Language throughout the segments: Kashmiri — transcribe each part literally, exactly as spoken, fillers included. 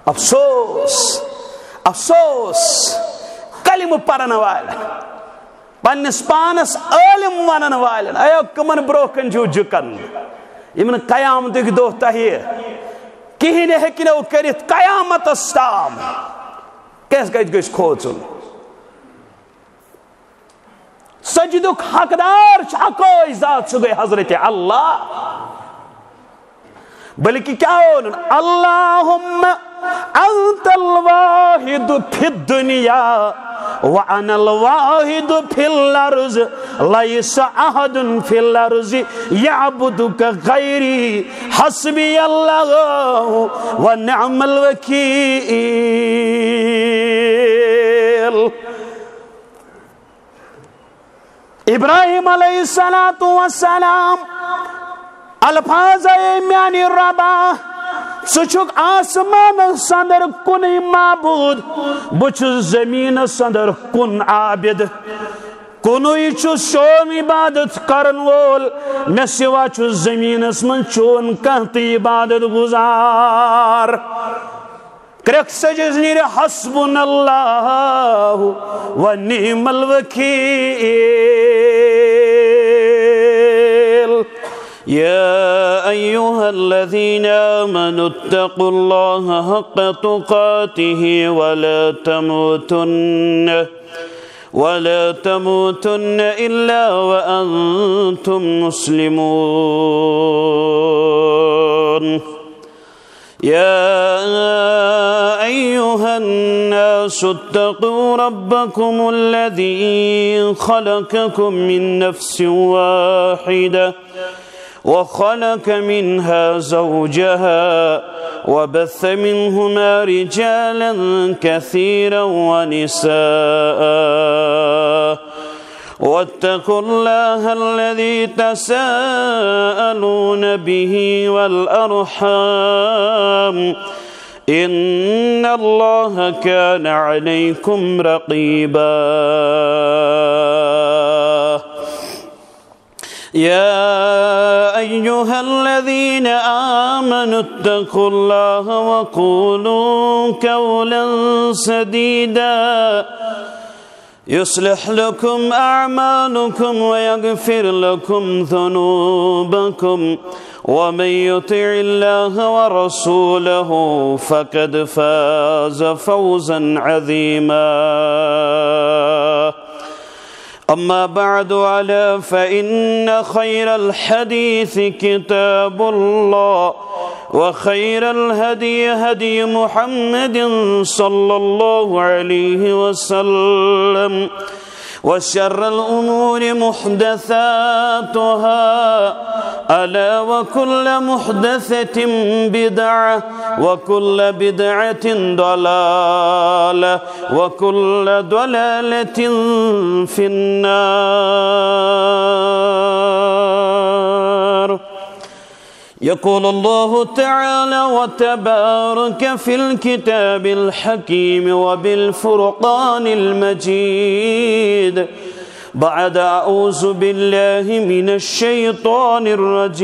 افسوس، افسوس کلمہٕ پرن والٮ۪ن، پننِس پانس عٲلم ونن والٮ۪ن۔ اے، کٕمن برونٛہہ کنہِ چھِو جُکن، یِم نہٕ قیامتٕکۍ دۄہ تۄہہِ کِہیٖنۍ ہیٚکہِ نہٕ کٔرِتھ قیامتس تام؟ کیٛاہ کتہِ گژھِ کھوژُن؟ سجدُک حقدار چھُ اکوے ذات، سُہ گٔے حضرت اللہ۔ بلکہ کیا ووٚنُن؟ اللہم انت الواحد فی الدنیا وانا الواحد فی الارض، لیس احد فی الارض یعبدک غیری، حسبی اللہ و نعم الوکیل۔ ابراہیم علیہ الصلوۃ والسلام الفاظ، اے میانہِ ربا، ژٕ چھُکھ آسمانس اندر کُنُے معبود، بہٕ چھُس زمینس اندر کُن عابد، کُنُے چھُ چون عبادت کرن وول، مےٚ سوا چھُ زمینس منٛز چون کانٛہہ تہِ عبادت گزار۔ کرٛکھ سجس نیرِ حسبنا اللہ و نعم الوکیل۔ يا أيها الذين آمنوا اتقوا الله حق تقاته ولا تموتن ولا تموتن إلا وأنتم مسلمون. يا أيها الناس اتقوا ربكم الذي خلقكم من نفس واحدة وخلق منها زوجها وبث منهما رجالا كثيرا ونساء واتقوا الله الذي تساءلون به والأرحام إن الله كان عليكم رقيبا. يا أيها الذين آمنوا اتقوا الله وقولوا قولا سديدا يصلح لكم أعمالكم ويغفر لكم ذنوبكم ومن يطع الله ورسوله فقد فاز فوزا عظيما. أما بعد، ألا فإن خير الحديث كتاب الله، وخير الهدي هدي محمد صلى الله عليه وسلم، وشر الأمور محدثاتها، ألا وكل محدثة بدعة، وكل بدعة ضلالة، وكل ضلالة في النار. يقول الله تعالى وتبارك في الكتاب الحكيم وبالفرقان المجيد بعد أعوذ بالله من الشيطان الرجيم.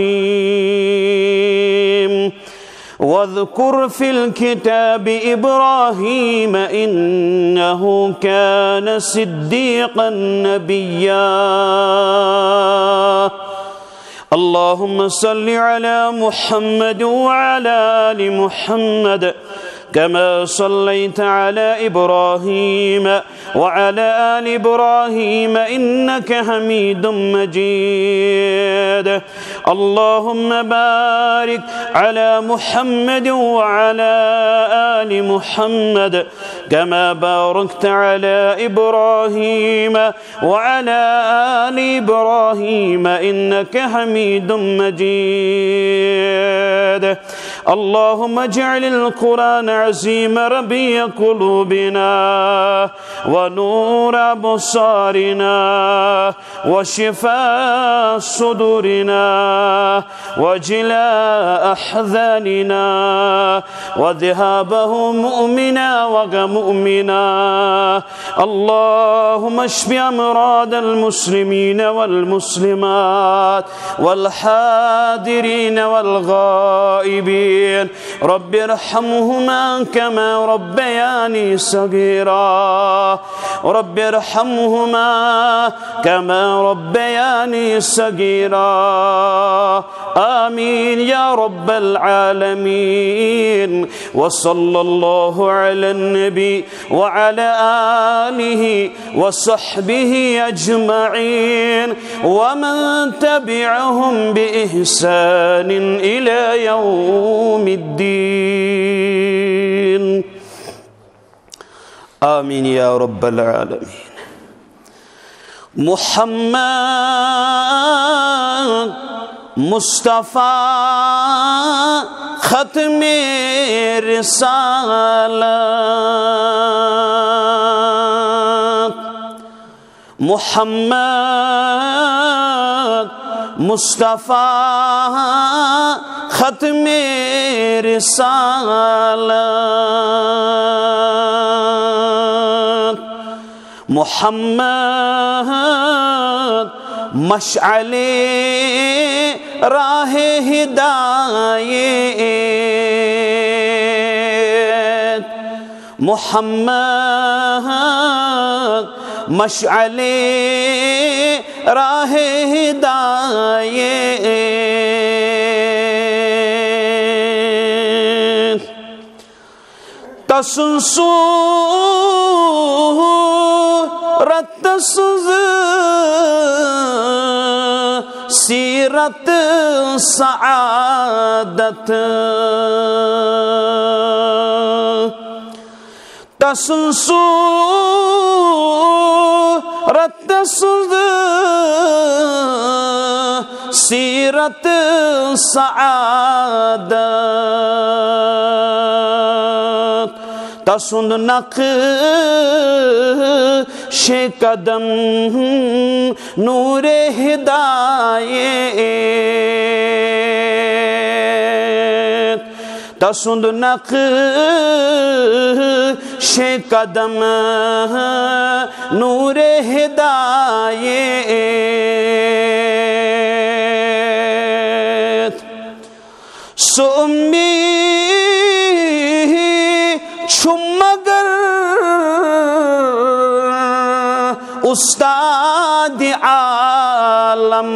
واذكر في الكتاب إبراهيم إنه كان صديقا نبيا. اللهم صل على محمد وعلى آل محمد كما صليت على إبراهيم وعلى آل إبراهيم إنك حميد مجيد. اللهم بارك على محمد وعلى آل محمد كما باركت على إبراهيم وعلى آل إبراهيم إنك حميد مجيد. اللهم اجعل القرآن العظيم ربيع قلوبنا ونور أبصارنا وشفاء صدورنا وجلاء أحزاننا وذهاب همومنا وغمومنا. اللهم اشف أمراض المسلمين والمسلمات والحاضرين والغائبين. رب ارحمهما كما ربياني صغيرا. رب ارحمهما كما ربياني صغيرا. آمين يا رب العالمين. وصلى الله على النبي وعلى آله وصحبه أجمعين ومن تبعهم بإحسان إلى يوم الدين. آمين يا رب العالمين. محمد مصطفى ختم رسالت. محمد مصطفى ختم رسالت. محمد مشعل راہ ہدایت. محمد مشعل راہ ہدایت. تسُنٛد صورت، تسٕنٛز سیرت سعادت. تسٕنٛز صورت، تسٕنٛز سیرت سعادت. تسُنٛد نقش قدم نور ہدایت. تسُنٛد نقش قدم نور ہدایت. سُہ اُمی چھُ مگر اُستاد عالم.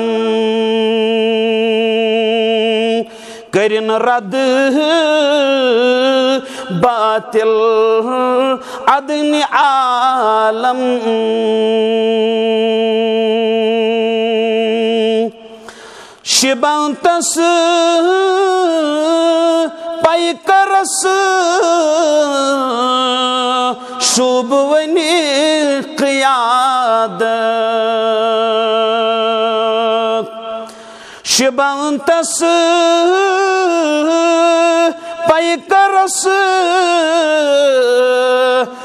کٔرِن رد باطل عدن عالم. شِبان تس پیکرس شوٗبوٕنۍ قیادت. شِبان تس پیکرس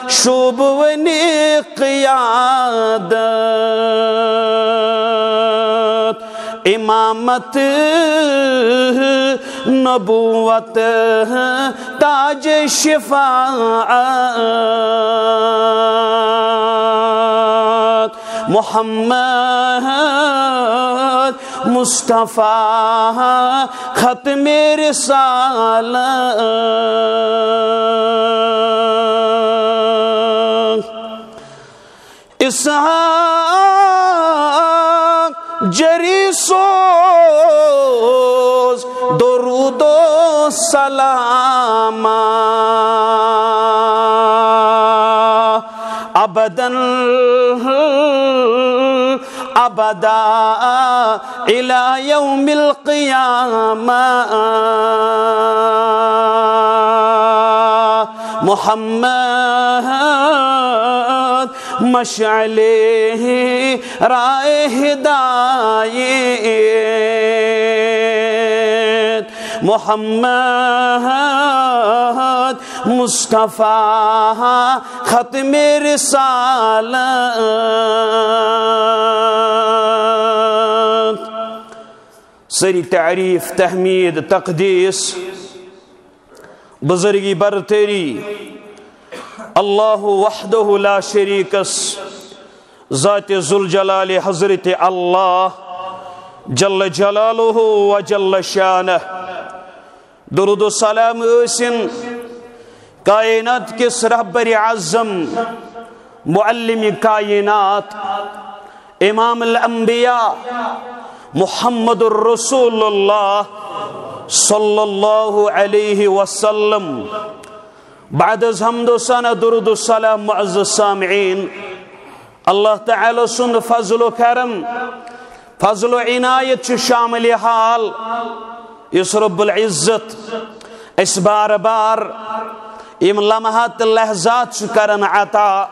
شوٗبوٕنۍ قیادت. امامت نبوت تاج شفاعت. محمد مصطفیٰ ختم رسالت. اسحاق جری سوز درود و سلام ابداً ابدا الی یوم القیامہ. محمد مشعل راہ ہدایت. محمد مصطفیٰ ختم رسالت. سٲری تعریٖف، تحمیٖد، تقدیٖس، بزرگی، برتری اللہ وحدہ لا شریکس، ذات ذوالجلال حضرت اللہ جل جلالہ و جل شانہ. درود و سلام ٲسِن کائنات کِس رہبر اعظم، معلم کائنات، امام الانبیاء، محمد الرسول اللہ صلی اللہ علیہ وسلم۔ بعد از حمد و ثنا، درود و سلام، معزز سامعین، اللہ تعالیٰ سُنٛد فضل و کرم، فضل و عنایت چھُ شامل حال، یُس رب العزت اَسہِ بار بار یِم لمحات تہٕ لحظات چھُ کران عطا،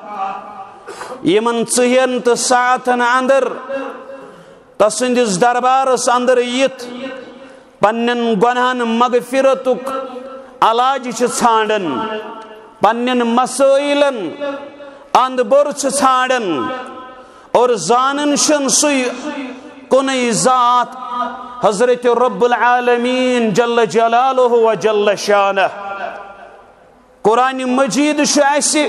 یِمن ژٕہن تہٕ ساعتن اندر تسٕنٛدِس دربارس اندر یِتھ پننٮ۪ن گۄناہن مغفرتُک علاج چھِ ژھانڈان، پننٮ۪ن مسٲیلن اند بٔر چھِ ژھانڈان اور زانان چھِن سُے کُنُے ذات، حضرت رب العالمین جل جلالہ و جل شانہ۔ قرآن مجید چھُ اَسہِ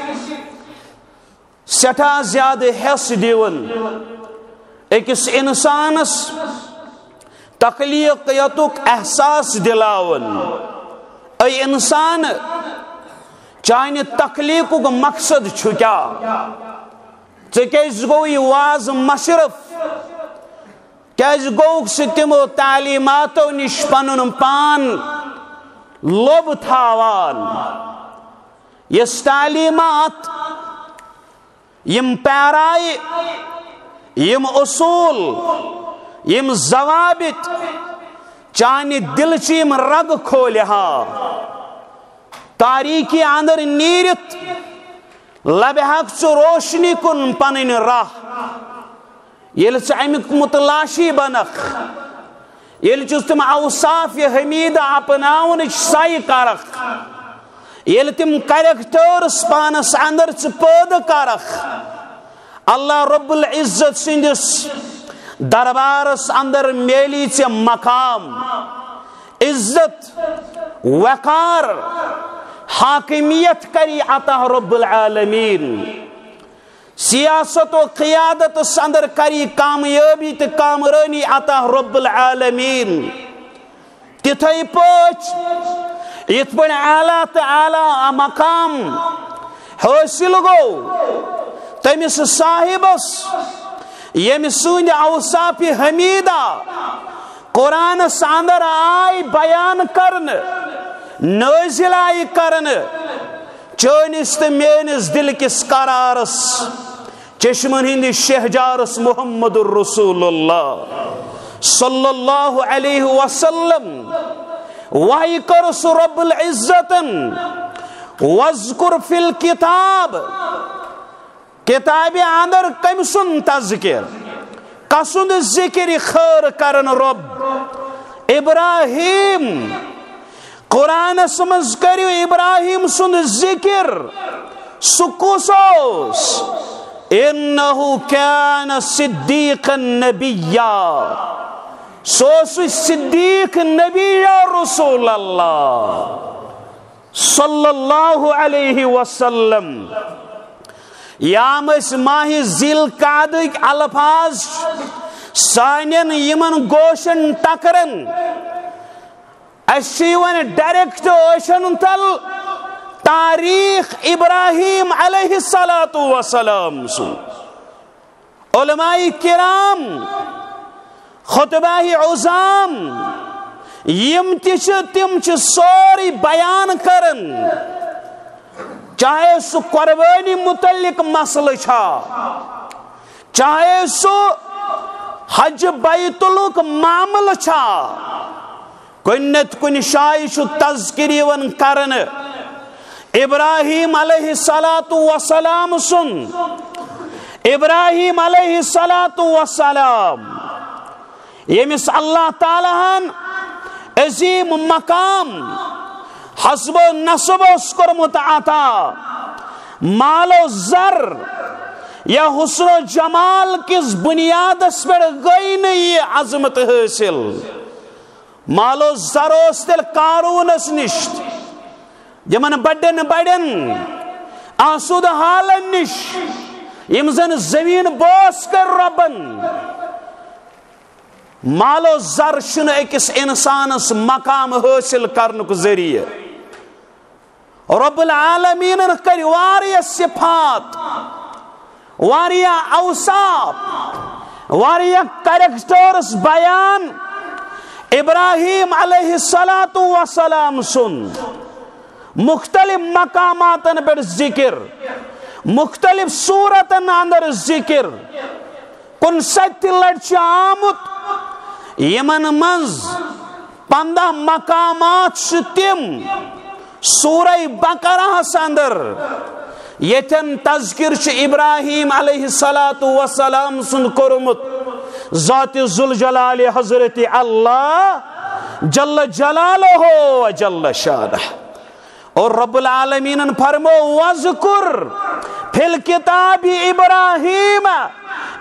سٮ۪ٹھاہ زیادٕ حٮ۪س دِوان أکِس اِنسانَس تخلیٖقیتُک احساس دِلاوان۔ اے اِنسان، چانہِ تخلیٖقُک مقصد چھُ کیٛاہ؟ ژےٚ کیٛازِ گوٚو یہِ واز مصرف؟ کیٛازِ گوٚوُکھ ژٕ تِمو تعلیٖماتو نِش پنُن پان لوٚب تھاوان؟ یۄس تعلیٖمات، یِم پیرایہِ، یِم اصوٗل، یِم ضوابط چانہِ دِلچہِ یِم رگ کھولہِ ہا، تاریٖکی اندر نیٖرِتھ لبہِ ہاکھ ژٕ روشنی کُن پنٕنۍ راہ۔ ییٚلہِ ژٕ اَمیُک متلاشی بنکھ، ییٚلہِ ژٕ تِم اوصاف حمیدہ اپناونٕچ سعی کرکھ، ییٚلہِ تِم characters پانس اندر ژٕ پٲدٕ کرکھ، اللہ رب العزت سٕنٛدِس دربارس اندر میلی ژےٚ مقام، عزت، وقار، حاکمیت کری عطا رب العالمین۔ سیاست و قیادتس اندر کری کامیٲبی تہٕ کامرٲنی عطا رب العالمین۔ تِتھے پٲٹھۍ یِتھ پٲٹھۍ اعلیٰ تہٕ اعلیٰ مقام حٲصِل گوٚو تٔمِس صاحبس، ییٚمہِ سٕنٛدۍ اوصاف حمیدہ قرآنس اندر آے بیان کرنہٕ، نٲزِل آے کرنہٕ، چٲنِس تہٕ میٲنِس دِل کِس قرارس چشمن ہٕنٛدِس شہجارس محمد الرسول اللہ صلی اللہ علیہ وسلم۔ وحی کٔرٕس رب العزتن، "واذکر فی الکتاب"، کتابہِ اندر کٔمۍ سُنٛد تذکر؟ کسُنٛد ذکر خٲر کرن رب؟ ابراہیم۔ قرآنس منٛز کٔرِو ابراہیم سُنٛد ذکر۔ سُہ کُس اوس؟ "انہ کان صدیقا نبیا"۔ سُہ اوس صدیق نبی یا رسول اللہ صلی اللہ علیہ وسلم۔ یام أسۍ ماہِ ذی القعدٕکۍ الفاظ سانٮ۪ن یِمن گوشن ٹکرن، اَسہِ چھُ یِوان direct أچھن تل تاریخ ابراہیم علیہ الصلوۃ والسلام سُنٛد۔ علماء کرام، خطباء عظام، یِم تہِ چھِ، تِم چھِ سورُے بیان کران۔ چاہے سُہ قربٲنی متعلق مسئلہٕ چھا، چاہے سُہ حج بیتُلُک معاملہٕ چھا، کُنہِ نتہٕ کُنہِ جایہِ چھُ تذکر یِوان کرنہٕ ابراہیم علیہ الصلوۃ والسلام سُنٛد۔ ابراہیم علیہ الصلوۃ والسلام، ییٚمِس اللہ تعالیٰ ہن عظیم مقام، حسب و نسب اوس کوٚرمُت عطا، مال و زر یا حسن و جمال کِس بنیادس پٮ۪ٹھ گٔے نہٕ یہِ عظمت حٲصِل۔ مال و زر اوس تیٚلہِ قارونس نِش، یِمن بڑٮ۪ن بڑٮ۪ن آسودٕ حالن نِش، یِم زن زٔمیٖن بوس کٔر رۄبن۔ مال و زر چھُنہٕ أکِس اِنسانس مقام حٲصِل کرنُک ذٔریعہٕ۔ رب العالمینن کٔرۍ واریاہ صفات، واریاہ اوصاف، واریاہ کریکٹرز بیان ابراہیم علیہ الصلوۃ والسلام سُنٛد۔ مختلف مقاماتن پٮ۪ٹھ ذکر، مختلف صورتن اندر ذکر، کُنسَتہِ لٹہِ چھُ آمُت۔ یِمن منٛز پنٛداہ مقامات چھِ تِم سورہ بقرہس اندر، ییٚتٮ۪ن تذکر چھُ ابراہیم علیہ الصلوۃ والسلام سُنٛد کوٚرمُت ذات ذوالجلال حضرت اللہ جل جلالہ و جل شانہ۔ اور رب العالمینن فرمو، "وَاذْكُرْ فِي الْكِتَابِ إِبْرَاهِيمَ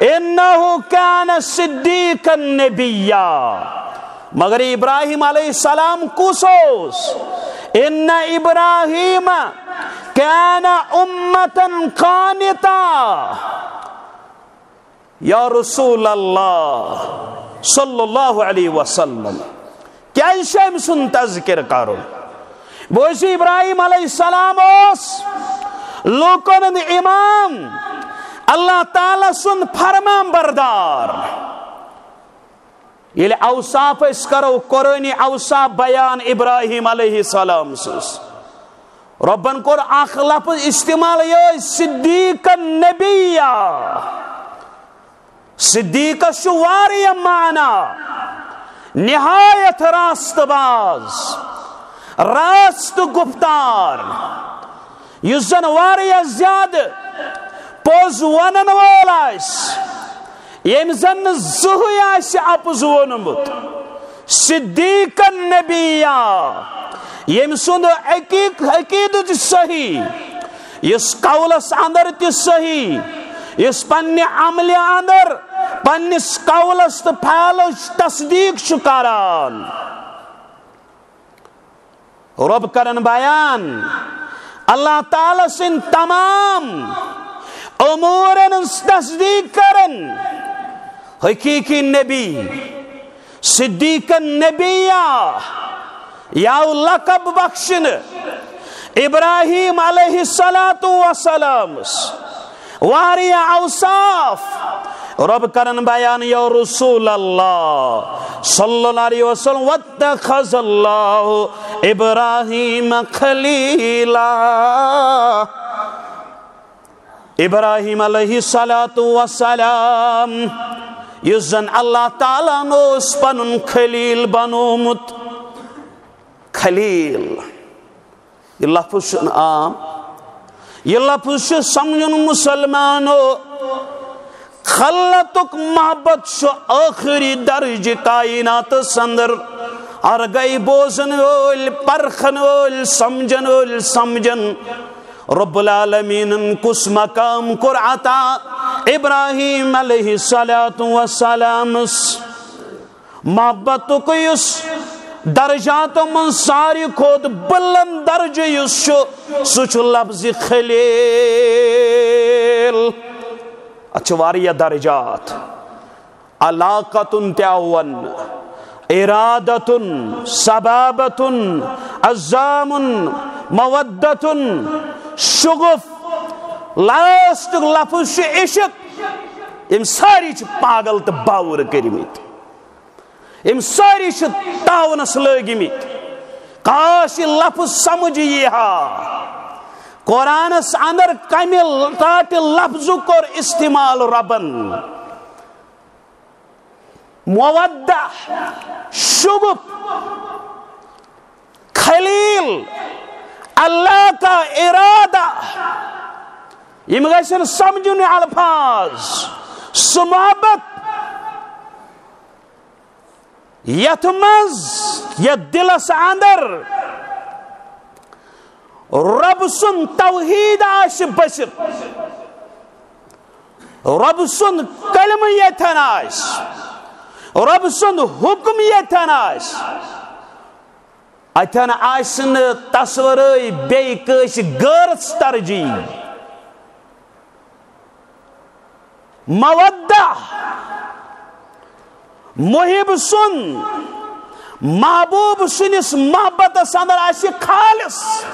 إِنَّهُ كَانَ صِدِّيقًا نَبِيًّا۔" مگر ابراہیم علیہ السلام کُس اوس؟ "إِنَّ إِبْرَاهِيمَ كَانَ أُمَّةً قَانِتًا۔" یا رسول اللہ صلی اللہ علیہ وسلم، کیازِ چھُ أمۍ سُنٛد تذکر کرُن؟ بوزِ، ابراہیم علیہ السلام اوس لوٗکن ہُنٛد امام، اللہ تعالیٰ سُنٛد فرمان بردار۔ ییٚلہِ اوصاف أسۍ کرو، قرآنی اوصاف بیان ابراہیم علیہ السلام سٕنٛز، رۄبن کوٚر اکھ لفظ استعمال، یہِ ٲسۍ صدیقا نبیا۔ صدیقس چھُ واریاہ معنی، نہایت راست باز، راست گفتار، یُس زن واریاہ زیادٕ پوٚز ونن وول آسہِ، ییٚمۍ زن نہٕ زٕہٕے آسہِ اپُز ووٚنمُت۔ صدیقا نبیا، ییٚمۍ سُنٛد عقیق-، عقیدٕ تہِ صحیح، یُس قولس اندر تہِ صحیح، یُس پننہِ عملہِ اندر پننِس قولس تہٕ فعلٕچ تصدیق چھُ کران۔ رۄب کرن بیان، اللہ تعالیٰ سٕنٛدۍ تمام امورن ہٕنٛز تصدیق کرن۔ حقیقی نبی، صدیقا نبیا، یاو لقب بخشنہٕ ابراہیم علیہ الصلوۃ والسلام۔ واریاہ اوصاف رۄب کرن بیان، یا رسول اللہ صلی اللہ علیہ وسلم، "واتخذ اللہ ابراہیم خلیلا۔" ابراہیم علیہ الصلوۃ والسلام، یُس زن اللہ تعالیٰ ہن اوس پنُن خلیل بنومُت۔ خلیل، یہِ لفظ چھُنہٕ عام۔ یہِ لفظ چھُ سمجھُن مسلمانو، خلتُک محبت چھُ ٲخری درجہِ کائناتس اندر۔ ہر گٔے بوزن وٲلۍ، پرکھن وٲلۍ، سمجھن وٲلۍ سمجھن، رب العالمینن کُس مقام کوٚر عطا ابراہیم علیہ الصلوۃ والسلامس۔ محبتُک یُس درجاتو منٛز ساروی کھۄتہٕ بلند درجہٕ یُس چھُ، سُہ چھُ لفظ خلیل۔ اتھ چھِ واریاہ درجات۔ علاقتن تہِ آو وننہٕ، ارادتن، صبابتن، عزامن، مودتن، شغف، لاسٹُک لفظ چھُ عشق۔ یِم سٲری چھِ پاگل تہٕ باوُر کٔرمٕتۍ۔ یِم سٲری چھِ تاونس لٲگمٕتۍ۔ کاش یہِ لفظ سمجھ یی ہا۔ قرآنس اندر کمہِ ٹاٹہِ لفظُک کوٚر استعمال ربن؟ مودہ، شغف، خلیل، اللہ کا ارادہ، یِم گژھن سمجھُن الفاظ۔ سُہ محبت یتھ منٛز، یتھ دلس اندر رب سُنٛد توحید آسہِ بٔسِتھ، رب سُنٛد کلمہٕ ییٚتھٮ۪ن آسہِ، رب سُنٛد حکم ییٚتھٮ۪ن آسہِ، اتھٮ۪ن آسہِ نہٕ تس ورٲے بیٚیہِ کٲنٛسہِ غٲرس ترجیح۔ مودہ، محب سُنٛد، محبوب سٕنٛدِس محبتس اندر آسہِ خالص۔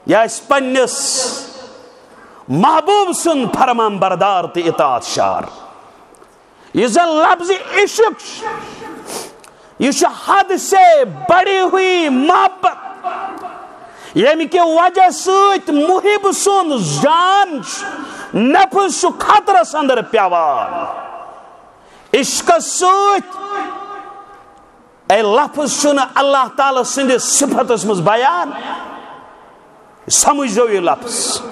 یہِ آسہِ پننِس محبوب سُنٛد فرمان بردار تہٕ اطاعت شار۔ یُس زن لفظ عشق چھُ، یہِ چھُ حد سے بڑی ہوئی محبت، ییٚمہِ کہِ وجہ سۭتۍ محب سُنٛد جان چھُ، نفس چھُ خطرس اندر پیوان۔ عشقس سۭتۍ اے لفظ چھُنہٕ اللہ تعالیٰ سٕنٛدِس صفتس منٛز بیان۔ سمجھو یہِ لفظ۔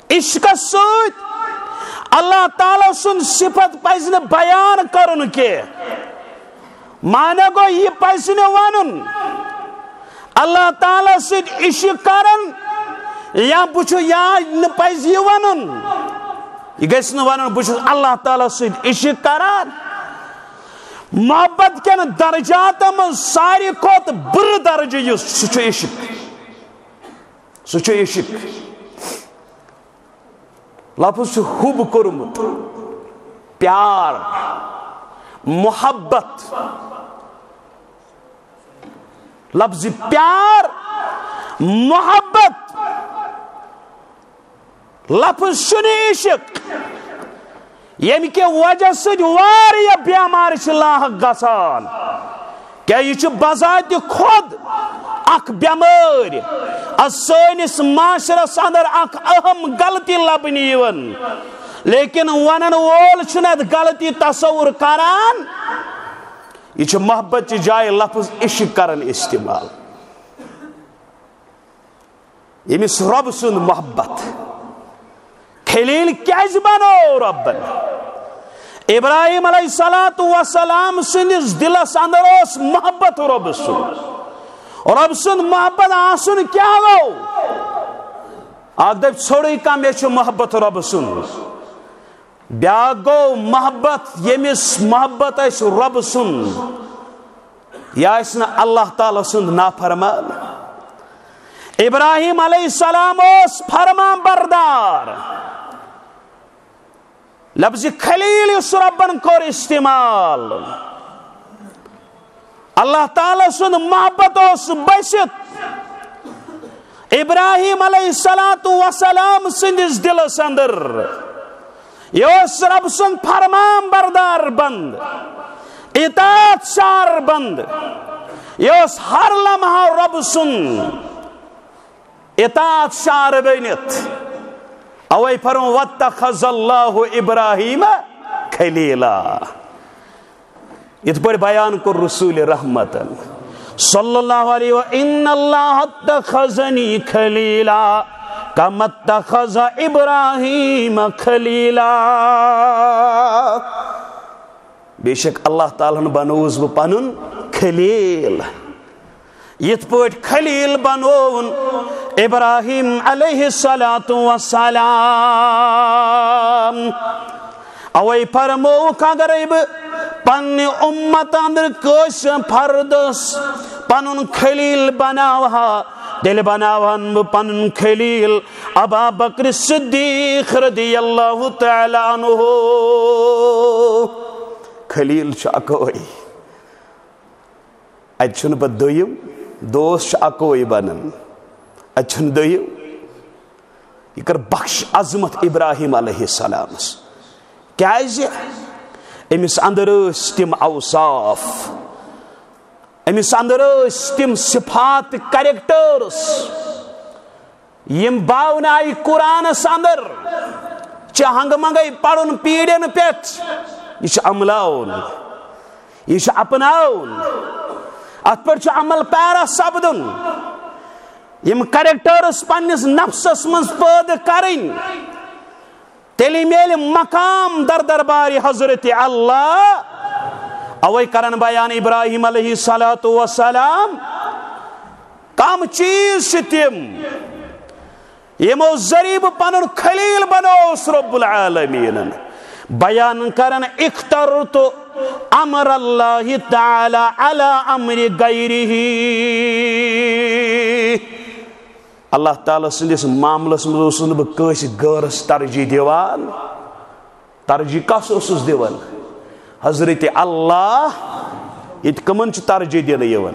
عشقس سۭتۍ اللہ تعالیٰ سُنٛد صفت پزِ نہٕ بیان کرُن کینٛہہ۔ معنی گوٚو، یہِ پزِ نہٕ ونُن اللہ تعالیٰ سۭتۍ عشق کرن، یا بہٕ چھُ، یا نہٕ پزِ یہِ ونُن۔ یہِ گژھِ نہٕ ونُن، بہٕ چھُس اللہ تعالیٰ سۭتۍ عشق کران۔ محبت کٮ۪ن درجاتن منٛز ساروی کھۄتہٕ بُرٕ درجہٕ یُس، سُہ چھُ عشق۔ سُہ چھُ عشق۔ لفظ چھُ حب کوٚرمُت، پیار، محبت۔ لفظ پیار، محبت، لفظ چھُنہٕ عشق، ییٚمہِ کہِ وجہ سۭتۍ واریاہ بیمارِ چھِ لاحق گژھان۔ کیٛاہ یہِ چھُ بذات خود اکھ بیمٲرۍ؟ از سٲنِس معاشرس اندر اکھ اہم غلطی لبنہٕ یِوان، لیکن ونن وول چھُنہٕ اتھ غلطی تصور کران۔ یہِ چھُ محبت چہِ جایہِ لفظ عشق کران استعمال۔ ییٚمِس رۄب سُنٛد محبت۔ خلیل کیٛازِ بنوو رۄبن؟ ابراہیم علیہ الصلوۃ والسلام سٕنٛدِس دِلس اندر اوس محبت رۄب سُنٛد۔ رۄب سُنٛد محبت آسُن کیٛاہ گوٚو؟ اکھ دپہِ ژھوٚرُے کانٛہہ، مےٚ چھُ محبت رۄب سُنٛد۔ بیاکھ گوٚو محبت، ییٚمِس محبت آسہِ رۄب سُنٛد، یہِ آسہِ نہٕ اللہ تعالیٰ سُنٛد نافرمان۔ ابراہیم علیہ السلام اوس فرمان بردار۔ لفظ خلیل یُس رۄبن کوٚر استعمال، اللہ تعالیٰ سُنٛد محبت اوس بٔسِتھ ابراہیم علیہ الصلوۃ والسلام سٕنٛدِس دِلس اندر۔ یہِ اوس رۄب سُنٛد فرمان بردار بند، اطاعت شار بند۔ یہِ اوس ہر لمحہ رۄب سُنٛد اطاعت شار بٔنِتھ۔ اوے فرمو، "واتخذ اللہ ابراہیم خلیلا۔" یِتھ پٲٹھۍ بیان کوٚر رسول رحمتن صلی اللہ علیہ و، "ان اللہ اتخذنی خلیلا کما اتخذ ابراہیم خلیلا۔" بے شک اللہ تعالیٰ ہن بنووُس بہٕ پنُن خلیل۔ یِتھ پٲٹھۍ خلیل بنووُن ابراہیم علیہ الصلوۃ والسلام۔ اوے فرمووُکھ، اگرے بہٕ پننہِ اُمت اندر کٲنٛسہِ فردس پنُن خلیل بناوہا، تیٚلہِ بناوہن بہٕ پنُن خلیل ابا بکر صدیق رضی اللہ تعالیٰ عنہ۔ خلیل چھُ اکوے۔ اتہِ چھُنہٕ پتہٕ دوٚیِم، دوست چھُ اکوے بنان۔ اتہِ چھُنہٕ دوٚیِم۔ یہِ کٔر بخش عظمت ابراہیم علیہ السلامس۔ کیازِ؟ أمِس اندر ٲسۍ تِم اوصاف، أمِس اندر ٲسۍ تِم صفات، کریکٹرس، یِم باونہٕ آیہِ قرآنس اندر۔ چھِ ہنگہٕ منگے پرُن پیٖڑٮ۪ن پٮ۪ٹھ، یہِ چھُ عملاوُن، یہِ چھُ اپناوُن، اتھ پٮ۪ٹھ چھُ عمل پیرا سپدُن۔ یِم کریکٹرس پننِس نفسس منٛز پٲدٕ کرٕنۍ، تیٚلہِ میلہِ مقام در دربارِ حضرت اللہ۔ اوے کرن بیان ابراہیم علیہ الصلوۃ والسلام، کم چیز چھِ تِم یِمو ذٔریعہٕ بہٕ پنُن خلیل بنووُس رب العالمینن؟ بیان کرن، اخترت امر اللہ تعالی علی امر غیرہ۔ اللہ تعالیٰ سٕنٛدِس معاملس منٛز اوسُس نہٕ بہٕ کٲنٛسہِ غٲرس ترجیح دِوان۔ ترجیح کس اوسُس دِوان؟ حضرت اللہ۔ ییٚتہِ کٕمن چھُ ترجیح دِنہٕ یِوان؟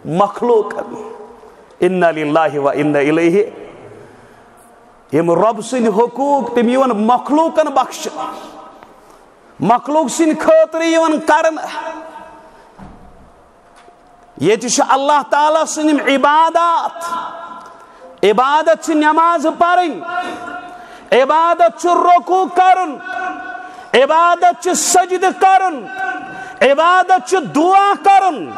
مخلوقن۔ انا للہ و انا الیہ۔ یِم رۄب سٕنٛدۍ حقوٗق، تِم یِوان مخلوقن بخشنہٕ، مخلوق سٕنٛدِ خٲطرٕ یِوان کرنہٕ۔ ییٚتہِ چھِ اللہ تعالیٰ سٕنٛدۍ یِم عبادات۔ عبادت چھِ نماز پرٕنۍ، عبادت چھُ رکوع کرُن، عبادت چھُ سجدٕ کرُن، عبادت چھُ دعا کرُن۔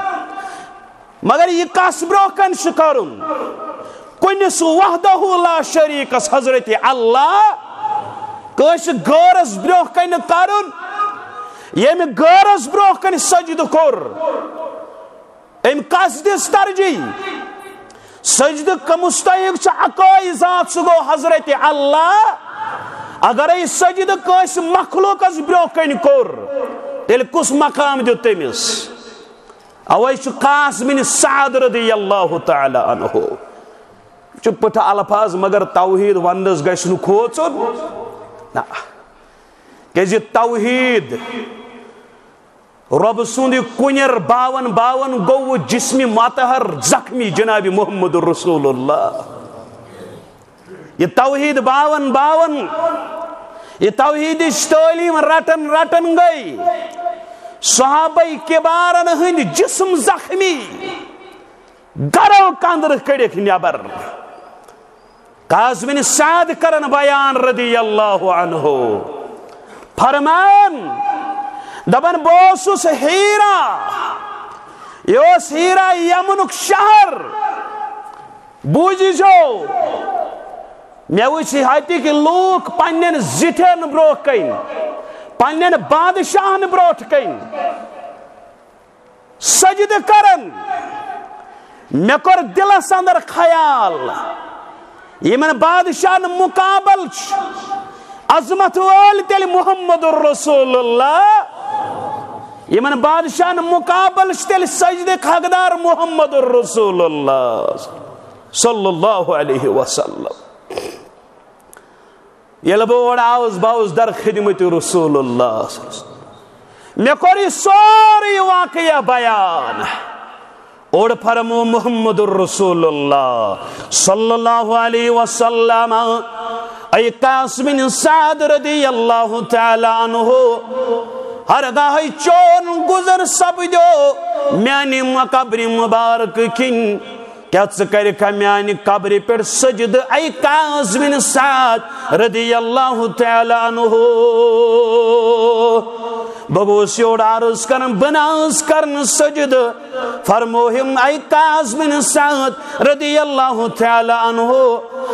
مگر یہِ کس برونٛہہ کنہِ چھُ کرُن؟ کُنِس وحدہ لا شریکس، حضرت اللہ، کٲنٛسہِ غٲرس برونٛہہ کنہِ کرُن، ییٚمہِ غٲرس برونٛہہ کنہِ سجدٕ کوٚر، أمۍ کس دِژ ترجیح؟ سجدٕ کا مستحق چھُ اکوے ذات، سُہ گوٚو حضرت اللہ۔ اگرے سجدٕ کٲنٛسہِ مخلوقس برونٛہہ کنہِ کوٚر، تیٚلہِ کُس مقام دیُت تٔمِس؟ اوے چھُ قاس بن سعد رضی اللہ تعالیٰ عنہ۔ چھُ پٹھٕ الفاظ، مگر توحید وننس گژھِ نہٕ کھوژُن۔ نہ، کیازِ توحید، رۄب سُنٛد یہِ کُنیر باون باون گوٚو جسم مطہر زخمی جناب محمد رسول اللہ۔ یہِ توحید باون باون، یہِ توحیدٕچ تعلیٖم رٹن رٹن گٔے صحابہ کبارن ہٕنٛدۍ جسم زخمی، گرو کندرٕ کٔڑِکھ نٮ۪بر۔ قاس بن سعد کرن بیان رضی اللہ عنہ، فرمان، دپان، بہٕ اوسُس حیرہ، یہِ اوس حیرہ یمنُک شہر۔ بوٗزِو، مےٚ وٕچھ ہتِکۍ لوٗکھ پننٮ۪ن زِٹھٮ۪ن برونٛہہ کنہِ، پننٮ۪ن بادشاہن برونٛٹھ کنہِ سجدٕ کران۔ مےٚ کوٚر دِلس اندر خیال، یِمن بادشاہن مقابل چھُ عظمت وٲلۍ تیٚلہِ محمد رسول اللہ، یِمن بادشاہن مقابل چھُ تیٚلہِ سجدٕ حقدار محمد رسول اللہ صلی اللہ علیہ وسلم۔ ییٚلہِ بہٕ اور آوُس، بہٕ آوُس در خدمت رسول اللہ صلی اللہ علیہ وسلم۔ مےٚ کوٚر یہِ سورُے واقعہ بیان۔ اور فرمو محمد رسول اللہ صلی اللہ علیہ وسلم، اے قاس بن سعد رضی اللہ تعالیٰ عنہ، ہرگاہ چون گزر سپدیو میانہِ قبرِ مبارک کِنۍ، کیا ژٕ کرکھا میانہِ قبرِ پٮ۪ٹھ سجدٕ، اے قاس بن سعد رضی اللہ تعالیٰ عنہ؟ بہٕ گوس یورٕ عرض کران، بہٕ نہ حظ کرنہٕ سجدٕ۔ فرموہم، اے قاس بن سعد رضی اللہ تعالیٰ عنہ،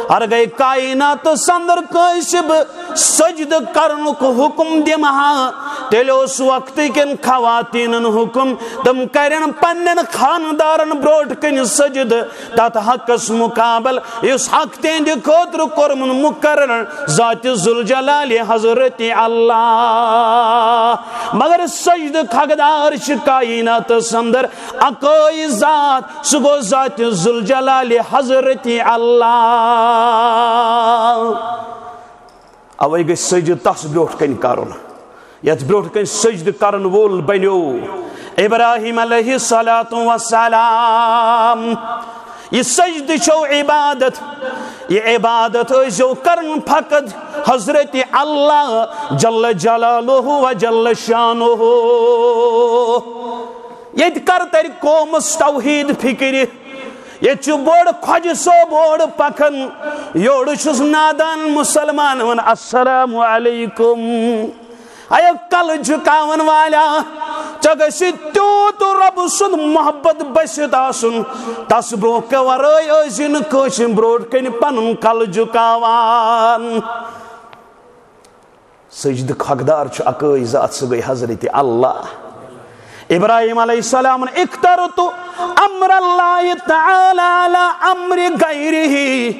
ہرگاہ کائناتس اندر کٲنٛسہِ بہٕ سجدٕ کرنُک حکم دِمہٕ ہا، تیٚلہِ اوس وقتہٕ کٮ۪ن خواتیٖنن حکم، تِم کرن پننٮ۪ن خاندارن برونٛٹھ کنہِ سجدٕ۔ تتھ حقس مقابل یُس حق تِہنٛدِ خٲطرٕ کوٚرمُت مقرر ذاتِ ذوالجلالِ حضرت اللہ۔ مگر سجدٕ حقدار چھِ کائناتس اندر اکٲے ذات، سُہ گوٚو ذاتِ ذوالجلالِ حضرت اللہ۔ اوے گژھِ سجدٕ تس برونٛٹھ کنہِ کرُن، یتھ برونٛٹھ کنہِ سجدٕ کرن وول بنیو ابراہیم علیہ الصلوۃ والسلام۔ یہِ سجدٕ چھو عبادت، یہِ عبادت ٲسۍزیو کران فقط حضرت اللہ جل جلالہ و جل شانہ۔ ییٚتہِ کر ترِ قومس توحید فکرِ۔ ییٚتہِ چھُ بوٚڑ خۄجہِ صٲب اورٕ پکان، یورٕ چھُس نادان مسلمان ونان، السلام علیکم۔ اے کلہٕ جھُکاون والا، ژےٚ گژھِ تیوٗت رۄبہٕ سُنٛد محبت بٔسِتھ آسُن، تس برونٛہہ ورٲے ٲسۍ زِ نہٕ کٲنٛسہِ برونٛٹھ کنہِ پنُن کلہٕ جھُکاوان۔ سجدٕ حقدار چھُ اکٲے ذات، سُہ گٔے حضرت اللہ۔ ابراہیم علیہ السلام، اخترت امر اللہ تعالی علی امر غیرہ۔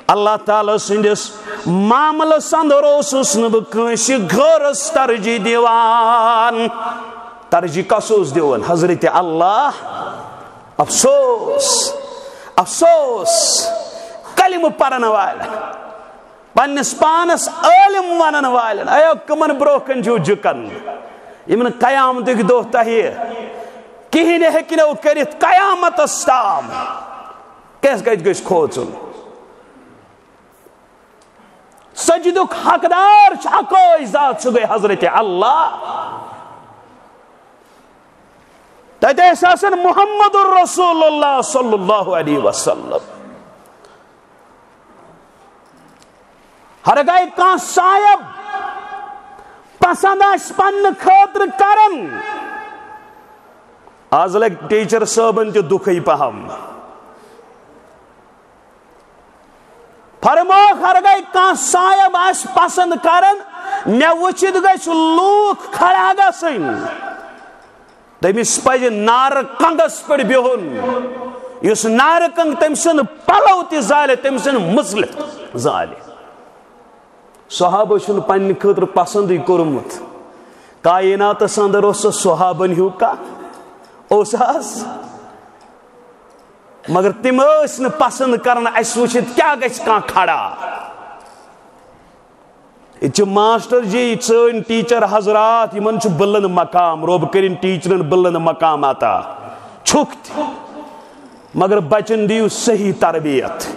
اللہ تعالیٰ سٕنٛدِس معاملس اندر اوسُس نہٕ بہٕ کٲنٛسہِ غٲرس ترجیح دِوان۔ ترجیح کس اوس دِوان؟ حضرت اللہ۔ افسوس، افسوس کلمہٕ پرن والٮ۪ن، پننِس پانس عٲلم ونن والٮ۪ن۔ اے کمن برونٛہہ کنہِ چھِو جھُکان؟ یِم نہٕ قیامتٕکۍ دۄہ تۄہہِ کِہیٖنۍ ہیٚکہِ نو کٔرِتھ قیامتس تام۔ أسۍ کتہِ گٔژھۍ کھوژُن؟ سجدُک حقدار چھُ اکوے ذات، سُہ گٔے حضرت اللہ۔ تتہِ ٲسۍ آسان محمد رسول اللہ صلی اللہ علیہ وسلم۔ ہرگاہ کانٛہہ صاحب پسند آسہِ پننہٕ خٲطرٕ کران، از لگہِ ٹیچر صٲبن تہِ دُکھٕے پہم۔ فرمووُکھ، ہرگاہ کانٛہہ صاحب آسہِ پسند کران، مےٚ وٕچھِتھ گژھِ لوٗکھ کھڑا گژھٕنۍ۔ تٔمِس پزِ نارٕ کنگس پٮ۪ٹھ بِہُن، یُس نارٕ کنگ تٔمۍ سُنٛد پلو تہِ زالہِ، تٔمۍ سُنٛد مُژلِتھ زالہِ۔ صحابہٕ چھُنہٕ پننہِ خٲطرٕ پسندٕے کوٚرمُت۔ کائناتس اندر اوس سُہ صحابن ہیوٗ کانٛہہ؟ اوس حظ؟ مگر تِم ٲسۍ نہٕ پسند کران اسہِ وٕچھِتھ کیٛاہ گژھِ کانٛہہ کھڑا۔ ییٚتہِ چھِ ماسٹر جی، سٲنۍ ٹیچر حضرات، یِمن چھُ بُلند مقام، رۄب کٔرِن ٹیچرن بُلند مقام عطا۔ چھُکھ تہِ، مگر بچن دِیِو صحیح تربیت۔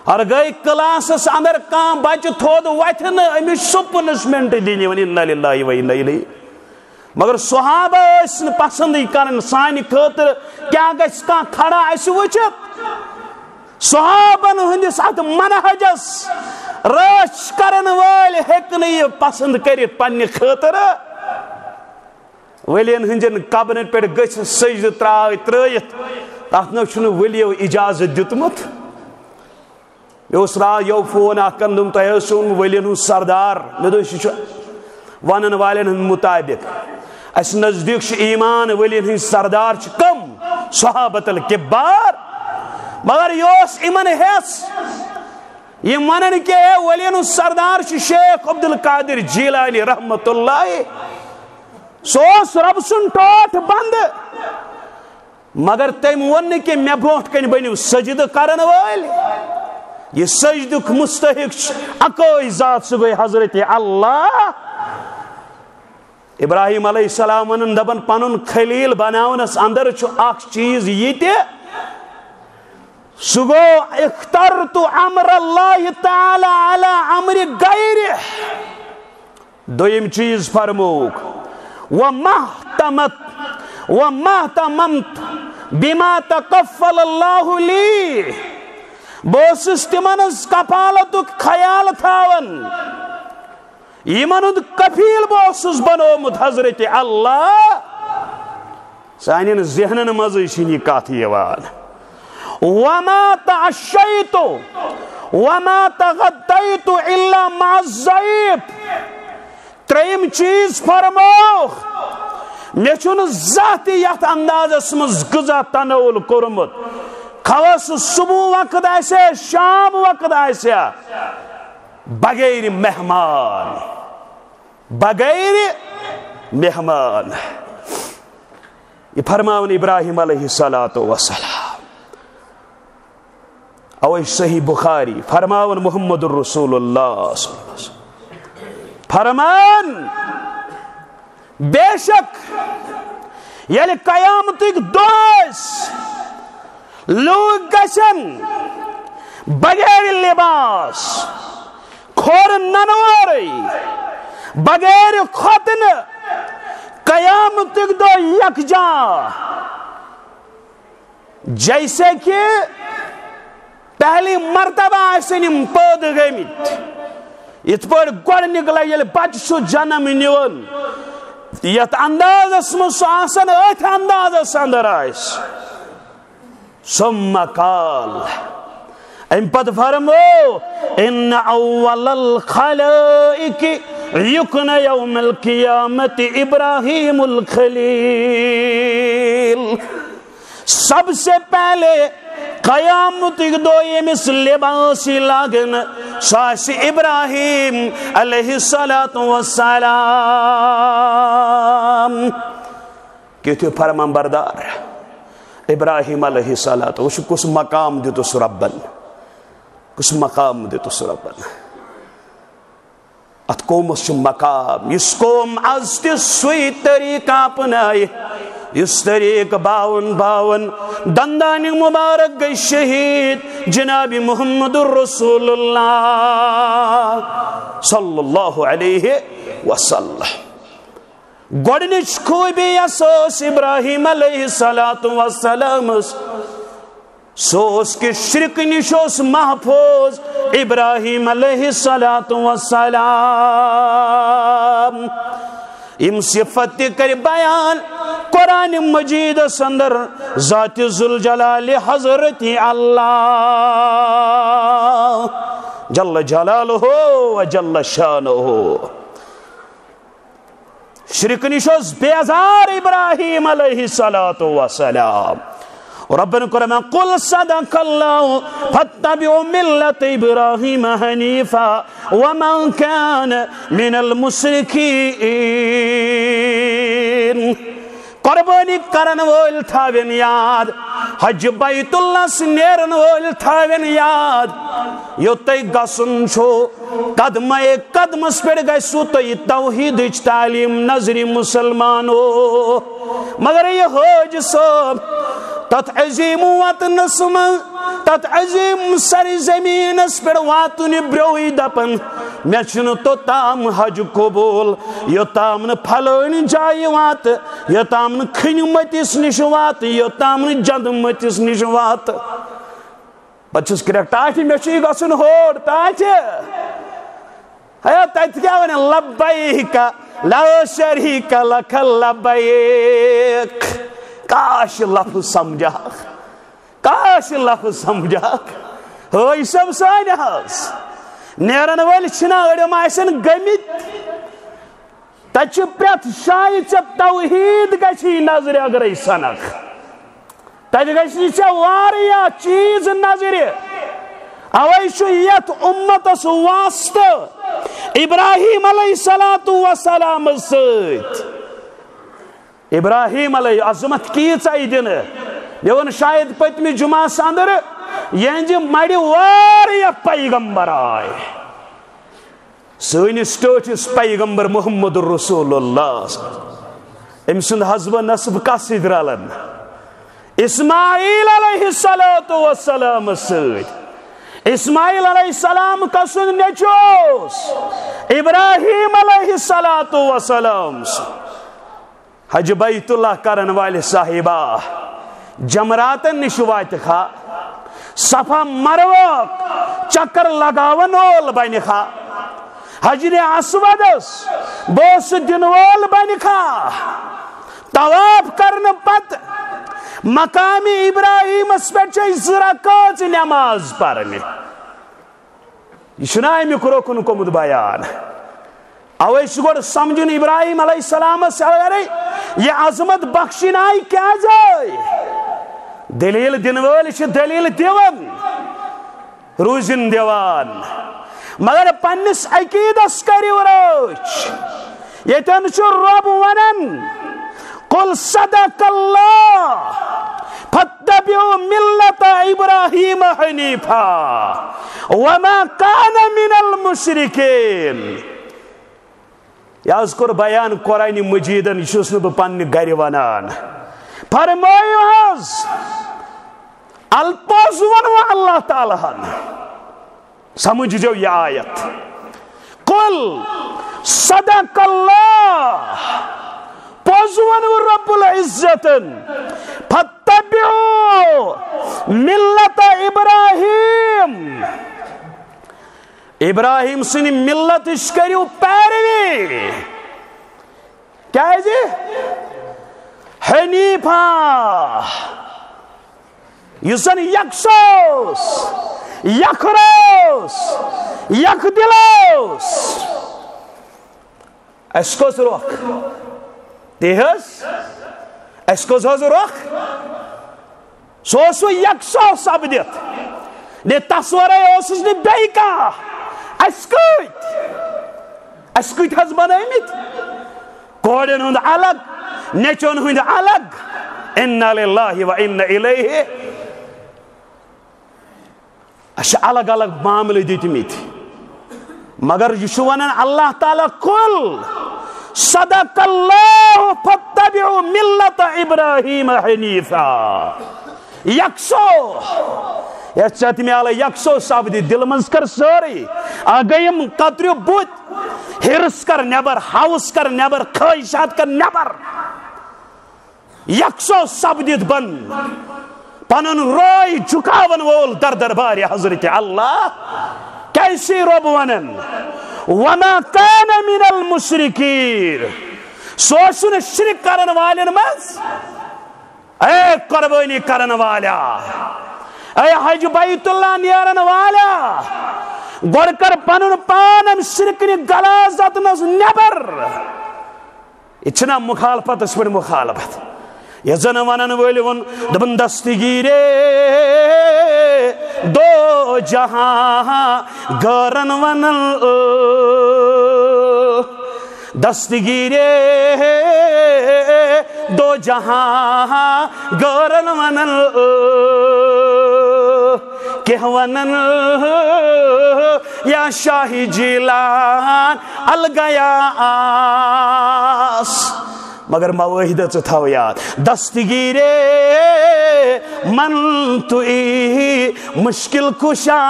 ہرگاہ کلاسس اندر کانٛہہ بچہٕ تھوٚد وۄتھِ نہٕ، أمِس چھُ سُہ پنشمنٹ دِنۍ یِوان، انا للہ و انا الیہ۔ مگر صحابہ ٲسۍ نہٕ پسندٕے کران سانہِ خٲطرٕ کیٛاہ گژھِ کانٛہہ کھڑا اسہِ وٕچھِتھ۔ صحابن ہٕنٛدِس اتھ منہجس رٲچھ کرن وٲلۍ ہیٚکہِ نہٕ یہِ پسند کٔرِتھ پننہِ خٲطرٕ۔ ؤلین ہٕنٛدٮ۪ن قبرن پٮ۪ٹھ گٔژھِتھ سجدٕ ترٛاے ترٲیِتھ، تتھ نہ چھُنہٕ ؤلیو اجازت دیُتمُت۔ مےٚ اوس راتھ یو فون اکھ کران، دوٚپُن، "تۄہہِ حظ چھُو ولیَن ہُنٛد سردار؟" مےٚ دوٚپ، "یہِ چھُ ونن والٮ۪ن ہٕنٛدۍ مُطابق۔ اَسہِ نزدیٖک چھُ ایمان، ولیَن ہٕنٛدۍ سردار چھِ کم؟ صحابت الکبار۔" مگر یہِ اوس یِمن ہٮ۪س، یِم ونان کہِ ہے، ولیَن ہُنٛد سردار چھُ شیخ عبدالقادر جیلانی رحمت اللہ۔ سُہ اوس رۄب سُنٛد ٹوٹھ بندٕ۔ مگر تٔمۍ ووٚن نہٕ کہِ مےٚ برونٛٹھ کنہِ بٔنِو سجدٕ کرن وٲلۍ۔ یہِ سجدُک مستحق چھُ اکوے ذات، سُہ گوٚو حضرت اللہ۔ ابراہیم علیہ السلام ونان، دپان، پنُن خلیل بناونس اندر چھُ اکھ چیز یہِ تہِ، سُہ گوٚو، اخترت امر اللہ تعالی علی امر غیرہ۔ دوٚیِم چیٖز فرمووُکھ، "ومہتمت، ومہتممت بما تکفل اللہ لی۔" بہٕ اوسُس تِمن ہٕنٛز کفالتُک خیال تھاوان، یِمن ہُنٛد کفیل بہٕ اوسُس بنوومُت حضرت اللہ۔ سانٮ۪ن ذہنن منٛزٕے چھِنہٕ یہِ کتھ یِوان۔ وما تعشیت وما تغدیت الا مع الضیف۔ ترٛیٚیِم چیٖز فرموو، مےٚ چھُنہٕ زانٛہہ تہِ یتھ اندازس منٛز غذا تناول کوٚرمُت، خواہ سُہ صبح وقت آسہِ، شام وقت آسہِ، بغیر مہمان، بغیر مہمان۔ یہِ فرماوان ابراہیم علیہ الصلوۃ والسلام۔ اوے صحیح بخاری فرماوان محمد رسول اللہ صلی اللہ علیہ وسلم فرمان، بے شک ییٚلہِ قیامتٕکۍ دۄہ آسہِ، لوٗکھ گژھن بغیر لباس، کھۄر ننورٕے، بغیر ختنہٕ، قیامتٕکۍ دۄہ یکجا، جیسے کہ پہلی مرتبہ آسن یِم پٲدٕ گٔمٕتۍ۔ یِتھ پٲٹھۍ گۄڈٕنِکۍ لٹہِ ییٚلہِ بچہٕ چھُ جنم نِوان، یتھ اندازس منٛز سُہ آسان، أتھۍ اندازس اندر آسہِ۔ ثم قال، امہِ پتہٕ فرمو، ان اول الخلائق یکن یوم القیامت ابراہیم الخلیل۔ سب سے پہلے قیامتٕکۍ دۄہ ییٚمِس لباس یی لاگنہٕ، سُہ آسہِ ابراہیم علیہ الصلوۃ والسلام۔ کیُتھ ہیوٗ فرمان بردار ابراہیم علیہ الصلوۃ، وٕچھ کُس مقام دیُتُس رۄبن، کُس مقام دیُتُس رۄبن۔ اتھ قومس چھُ مقام، یُس قوم از تہِ سُے طریقہٕ اپنایہِ، یُس طریٖقہٕ باوَن باوَن دندانِ مُبارک گٔے شہیٖد جناب محمد رسول اللہ صلی اللہ علیہ وسلم۔ گۄڈٕنِچ خوٗبی یۄس ٲس ابراہیم علیہ الصلوۃ والسلامس، سُہ اوس کہِ شرکہٕ نِش اوس محفوظ ابراہیم علیہ الصلوۃ والسلام۔ یِم صفت تہِ کَرِ بیان قرآن مجیدس اندر ذات ذوالجلال حضرت اللہ جل جلالہ و جل شانہ۔ شرکہٕ نِش اوس بیزار ابراہیم علیہ الصلوۃ والسلام۔ ربن کوٚر مےٚ، قل صدق اللہ فاتبعوا ملت ابراہیم حنیفا وما کان من المشرکین۔ قربٲنی کرن وٲلۍ تھاوِن یاد، حج بیت اللہس نیرن وٲلۍ تھاوِن یاد، یوٚت تۄہہِ گژھُن چھُ، قدمے قدمس پٮ۪ٹھ گژھِو تۄہہِ توحیدٕچ تعلیٖم نظرِ مسلمانو۔ مگر یہِ حٲج صٲب، تتھ عظیٖم وطنس منٛز، تتھ عظیٖم سرزمینس پٮ۪ٹھ واتُن برٛونٛہٕے دپان، مےٚ چھُنہٕ توٚتام حج قبول، یوٚتام نہٕ پھلٲنۍ جایہِ واتہٕ، یوٚتام نہٕ کھٔنۍ مٔتِس نِش واتہٕ، یوٚتام نہٕ جنٛدٕ مٔتِس نِش واتہٕ۔ پتہٕ چھُس کرٛٮ۪کھ، ٹاٹھہِ، مےٚ چھُ یہِ گژھُن ہور، ٹاٹھہِ۔ ہے، تتہِ کیٛاہ ونان؟ لبیک لا شریک لک لبیک۔ کاش، یہِ لفظ سمجھاکھ، کاش، یہِ لفظ سمجھاکھ۔ حٲج صٲب سٲنۍ حظ، نیرن وٲلۍ چھِنہ، أڑٮ۪م آسن گٔمٕتۍ۔ تتہِ چھُ پرٛٮ۪تھ جایہِ ژےٚ توحیٖد گژھی نظرِ اگرے سنکھ۔ تتہِ گژھی ژےٚ واریاہ چیٖز نظرِ۔ اوے چھُ یتھ اُمتس واسطہٕ ابراہیم علیہ الصلوۃ والسلام سۭتۍ۔ ابراہیم علیہ عظمت کیژاہ دِنہٕ۔ مےٚ ووٚن شاید پٔتمہِ جمعہ اندر، یِہنٛزِ مَرِ واریاہ پیغمبر آے۔ سٲنِس ٹٲٹھِس پیغمبر محمد رسول اللہ، أمۍ سُنٛد حسب و نسب کَس سۭتۍ رلان؟ اسماعیل علیہ الصلوۃ والسلام سۭتۍ۔ اسماعیل علیہ السلام کَس سُنٛد نیٚچوٗ اوس؟ ابراہیم علیہ الصلوۃ والسلام سُنٛد۔ حج بیت اللہ کرن والہِ صاحبہ، جمراتن نِش واتہِ کھا، صفا مروہ چکر لگاون وول بنہِ کھا، حجر اسودس بوسہٕ دِنہٕ وول بنہِ کھا، طواف کرنہٕ پتہٕ مقام ابراہیمس پٮ۪ٹھ چھِ أسۍ زٕ رکٲژ نماز پرنہِ۔ یہِ چھُنہ اَمیُک رُکُن گوٚمُت بیان؟ اوے چھُ گۄڈٕ سمجھُن ابراہیم علیہ السلامس اگرے یہِ عظمت بخشِنۍ آیہِ کیازِ آیہِ؟ دلیل دِنہٕ وٲلۍ چھِ دلیل دِوان، روٗزِن دِوان، مگر پننِس عقیدس کٔرِو رٲچھ۔ ییٚتٮ۪ن چھُ رۄب ونان، قل صدق اللہ فاتبعوا ملت ابراہیم حنیفا وما کان من المشرکین۔ یہِ حظ کوٚر بیان قرآن مجیدن، یہِ چھُس نہٕ بہٕ پننہِ گرِ ونان۔ فرمٲیِو حظ، الفاظ ووٚنوٕ اللہ تعالیٰ ہن۔ سمجھ جو یہ آیت۔ قل صدق اللہ، پوٚز ووٚن رب العزتن، فاتبعوا ملت ابراہیم، ابراہیم سٕنٛدِ ملتٕچ کٔرِو پیروی۔ کیازِ؟ حنیفا، یُس زن یکساہ اوس، یکھرا اوس، یک دل اوس۔ اَسہِ کُس رۄخ؟ تی حظ، اَسہِ کُس حظ رۄخ؟ سُہ اوس سُہ یکساہ سپدِتھ۔ نے تس ورٲے اوسُس نہٕ بیٚیہِ کانٛہہ۔ اَسہِ کۭتۍ؟ اَسہِ کۭتۍ حظ بنٲومٕتۍ؟ کورٮ۪ن ہُنٛد الگ، نیٚچوٮ۪ن ہُنٛد الگ۔ انا للہ و انا الیہ۔ اَسہِ چھِ الگ الگ معاملہٕ دِتمٕتۍ۔ مگر یہِ چھُ وَنان اللہ تعالیٰ، قل صدق اللہ فاتبعوا اتبعوا ملت ابراہیم حنیفا۔ یکسو، یتھ ژےٚ تہِ میالے یکسو سپدِ دِلہٕ منٛز کر سٲرٕے۔ آ گٔیم کتریو بُتھ، حرص کر نٮ۪بر، ہوس کر نٮ۪بر، خٲہشات کر نٮ۪بر۔ یکسو سپدِتھ بن، پنُن رٲے جھُکاون وول در دربارِ حضرت اللہ۔ کیٛازِ چھُ رۄب ونان، وما کان من المشرکین، سُہ اوس نہٕ شرک کرن والٮ۪ن منٛز۔ اے قربٲنی کرن والیا، اے حج بیت اللہ نیرن والیا، گۄڈٕ کر پنُن پان امہِ شرکنہِ غلاظت منٛز نٮ۪بر۔ یہِ چھِنہ مخالفتس پٮ۪ٹھ مخالفت؟ یتھ زن ونن وٲلۍ ووٚن، دوٚپُن، دستگیرِ دو جہاں غٲرن ونن، دستگیرِ دو جہاں غٲرن ونن، کینٛہہ ونن یا شاہ جیلان الگیا آس۔ مگر مواحدہ ژٕ تھاو یاد، دستگیرِ من توئی مشکل کشا۔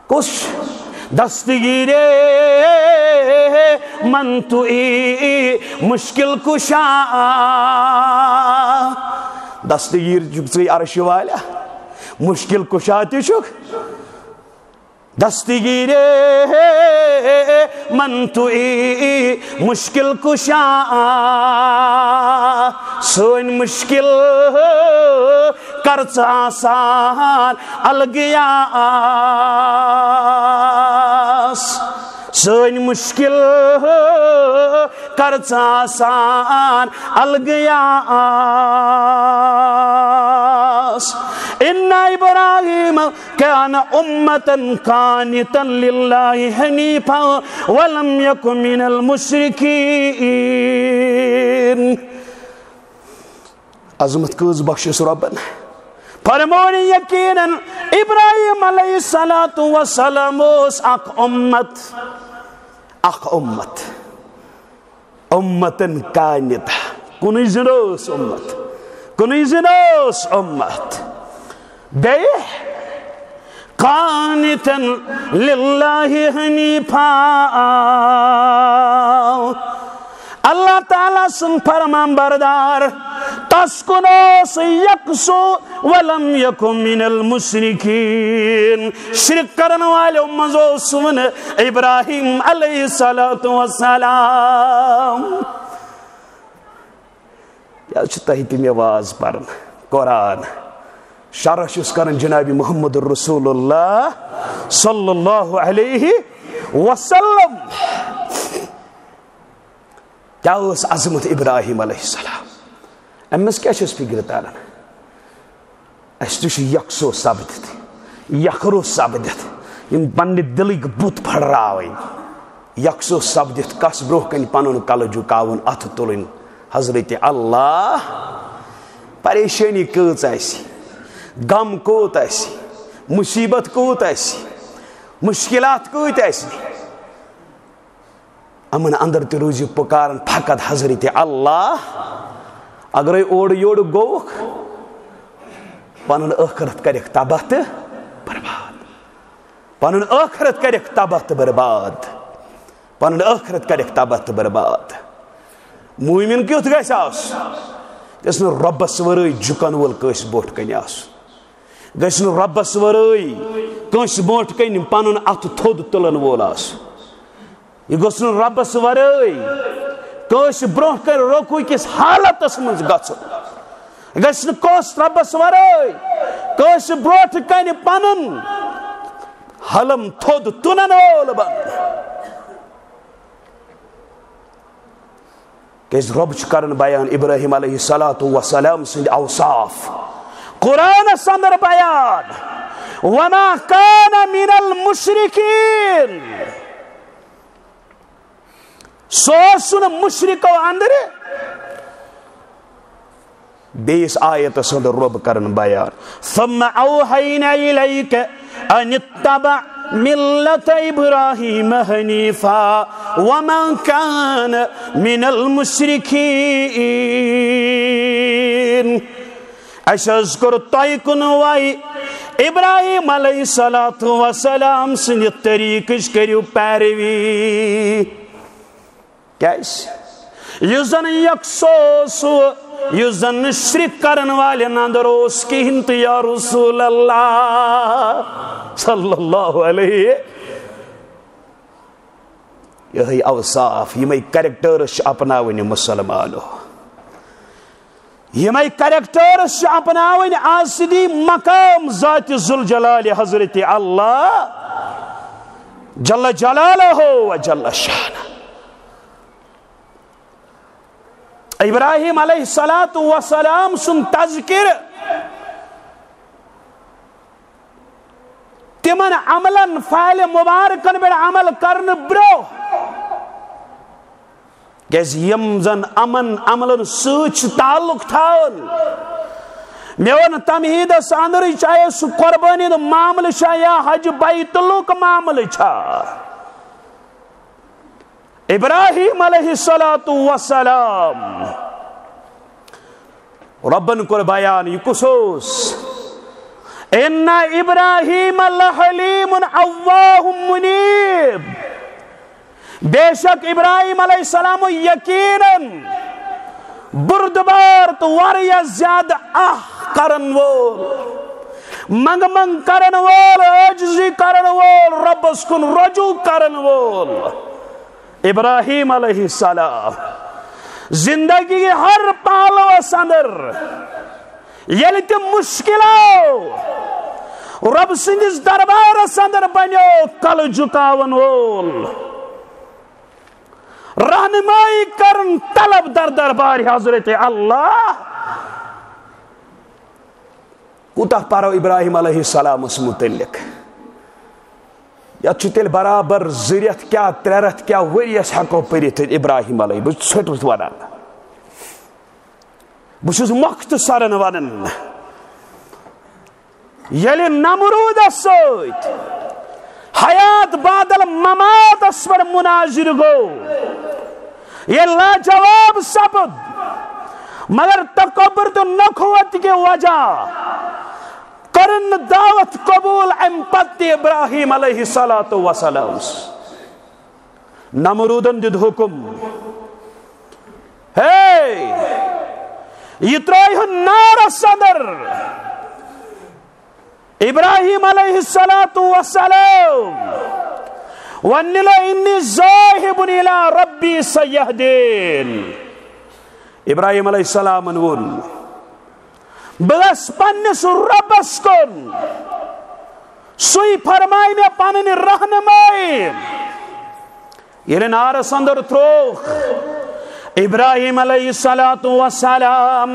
کُس؟ دستگیرِ من توئی مشکل کشا۔ دستگیر چھُکھ ژٕے عرشہِ والیا، مشکل کشا تہِ چھُکھ۔ دستگیرِ من توئی مشکل کشا، سٲنۍ مشکل کر ژٕ آسان الگیا آس، سٲنۍ مشکل کر ژٕ آسان الگیا آس۔ ان ابراہیم کان امة قانتا للہ حنیفا ولم یک من المشرکین۔ عظمت کۭژ بخشس رۄبن۔ فرمون یقیناً ابراہیم علیہ الصلوۃ والسلام اوس اکھ امت، اکھ امت۔ امتن قانتہ، کُنُے زوٚن اوس امت، کُنُے زوٚن اوس امت۔ بیٚیہِ قانتن للہ حنیفا، اللہ تعالیٰ سُنٛد فرمان بردار، تس کُن اوس یکسو، ولم یک من المشرکین، شرک کرن والوں منٛز اوس نہٕ ابراہیم علیہ الصلوۃ والسلام۔ یہِ حظ چھُ تۄہہِ تہِ مےٚ واز پرن قرآن، شرح چھُس کران جناب محمد رسول اللہ صلی اللہ علیہ وسلم۔ کیٛاہ ٲس عظمت ابراہیم علیہ السلام؟ أمِس کیٛاہ چھُس فِکرِ تران؟ اَسہِ تہِ چھُ یکسو سپدِتھ، یخرو سپدِتھ، یِم پننہِ دِلٕکۍ بُت پھٔڑراوٕنۍ، یکسو سپدِتھ کس برونٛہہ کنہِ پنُن کلہٕ جُکاوُن، اَتھٕ تُلٕنۍ، حضرت اللہ۔ پریشٲنی کۭژ آسہِ، غم کوٗت آسہِ، مُصیبت کوٗت آسہِ، مُشکِلات کۭتۍ آسہِ، یِمن اندر تہِ روٗزِو پُکاران فقط حضرت اللہ۔ اگرے اورٕ یورٕ گوٚوُکھ، پنُن ٲخرت کرکھ تباہ تہٕ برباد، پنُن ٲخرت کرکھ تباہ تہٕ برباد، پنُن ٲخرت کرکھ تباہ تہٕ برباد۔ مومن کیُتھ گژھِ آسُن؟ گژھِ نہٕ رۄبس ورٲے جُکن وول کٲنٛسہِ برونٛٹھ کنہِ آسُن۔ گژھِ نہٕ رۄبس ورٲے کٲنٛسہِ برونٛٹھ کنہِ پنُن اَتھٕ تھوٚد تُلن وول آسُن۔ یہِ گوٚژھ نہٕ رۄبس ورٲے کٲنٛسہِ برونٛہہ کنہِ رکوع کِس حالتس منٛز گژھُن۔ گژھِ نہٕ کٲنٛسہِ رۄبس ورٲے کٲنٛسہِ برونٛٹھ کنہِ پنُن حلم تھوٚد تُلن وول بنُن۔ کیازِ رۄب چھُ کران بیان ابراہیم علیہ الصلوۃ والسلام سٕنٛدۍ اوصاف قرآنس اندر بیان، وما کان من المشرکین، سُہ اوس نہٕ مشرکو اندرٕ۔ بیٚیِس آیتس اندر رۄب کران بیان، ثم اوحینا الیک ان اتبع ملة إبراهيم حنيفا وما كان من المشركين۔ اَسہِ حظ کوٚر تۄہہِ کُن وحی، ابراہیم علیہ الصلوۃ والسلام سٕنٛدِ طریٖقٕچ کٔرِو پیروی۔ کیٛازِ؟ یُس زن یکسو اوس، ہُہ یُس زن نہٕ شرک کرن والٮ۪ن اندر اوس کِہیٖنۍ تہِ، یا رسول اللہ صلی اللہ علیہ۔ یِہوٚے اوصاف، یِمے کریکٹرس چھِ اپناوٕنۍ مسلمانو۔ یِمے کریکٹرس چھِ اپناوٕنۍ آسدی مقام ذات ذوالجلال حضرت اللہ جل جلالہ و جل شانہ۔ ابراہیم علیہ الصلوۃ والسلام سُنٛد تذکر تِمن عملن، فعل مبارکن پٮ۪ٹھ عمل کرنہٕ برٛونٛہہ، کیازِ یِم زن یِمن عملن سۭتۍ چھِ تعلق تھاوان۔ مےٚ ووٚن تمہیٖدس اندرٕے، چاہے سُہ قربٲنی ہُنٛد معاملہٕ چھا یا حج بیتُلُک معاملہٕ چھا، ابراہیم علیہ الصلوۃ والسلام، ربن کوٚر بیان، یہِ کُس اوس؟ ان ابراہیم لحلیم اوّاہ منیب۔ بے شک ابراہیم علیہ السلام یقیناً بردبار تہٕ واریاہ زیادٕ آہ کرن وول، منگ منگ کرن وول، عاجزی کرن وول، ربس کُن رجوع کرن وول۔ ابراہیم علیہ السلام زندگی ہر پہلوس اندر ییٚلہِ تہِ مشکل آو، رب سٕنٛدِس دربارس اندر بنیو کلہٕ جُکاون وول، رہنمائی کرن طلب در دربار حضرت اللہ۔ کوٗتاہ پرو ابراہیم علیہ السلامس متعلق؟ یتھ چھُ تیٚلہِ برابر زٕ رٮ۪تھ کیٛاہ، ترٛےٚ رٮ۪تھ کیٛاہ، ؤریَس ہٮ۪کو پٔرِتھ ابراہیم علیہ۔ بہٕ چھُس ژھٔٹِتھ ونان، بہٕ چھُس مۄختصرن ونان۔ ییٚلہِ نمروٗدس سۭتۍ حیات بعد المماتس پٮ۪ٹھ مناظر گوٚو، ییٚلہِ لاجواب سپُد، مگر تکبر تہٕ نخوت کہِ وجہ کٔرٕن نہٕ دعوت قبول۔ امہِ پتہٕ تہِ ابراہیم علیہ الصلوۃ والسلام، نمروٗدن دیُت حُکم، ہے، یہِ ترٲیہُن نارس اندر۔ ابراہیم علیہ الصلوۃ والسلام وننہِ لو انی ذاہب الی ربی سیہدین۔ ابراہیم علیہ السلامن ووٚن، بہٕ گژھٕ پننِس رۄبس کُن، سُے فرمایہِ مےٚ پنٕنۍ رہنمٲیی۔ ییٚلہِ نارس اندر ترووُکھ ابراہیم علیہ الصلوۃ والسلام،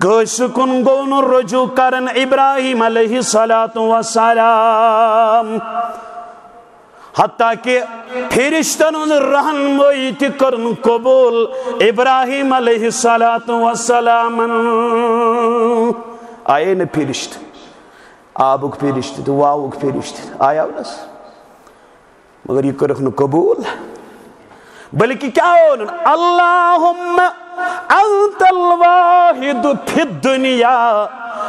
کٲنٛسہِ کُن گوٚو نہٕ رجوع کران ابراہیم علیہ الصلوۃ والسلام۔ حتیٰ کہ فرشتن ہٕنٛز رہنمٲیی تہِ کٔرٕن قبول ابراہیم علیہ الصلوۃ والسلامن۔ آیے نہٕ فرشتہٕ، آبُک فرشتہٕ تہٕ واوُک فرشتہٕ آیاو نس، مگر یہِ کٔرٕکھ نہٕ قبول۔ بلکہ کیا ووٚنُن؟ اللہم انت الواحد فی الدنیا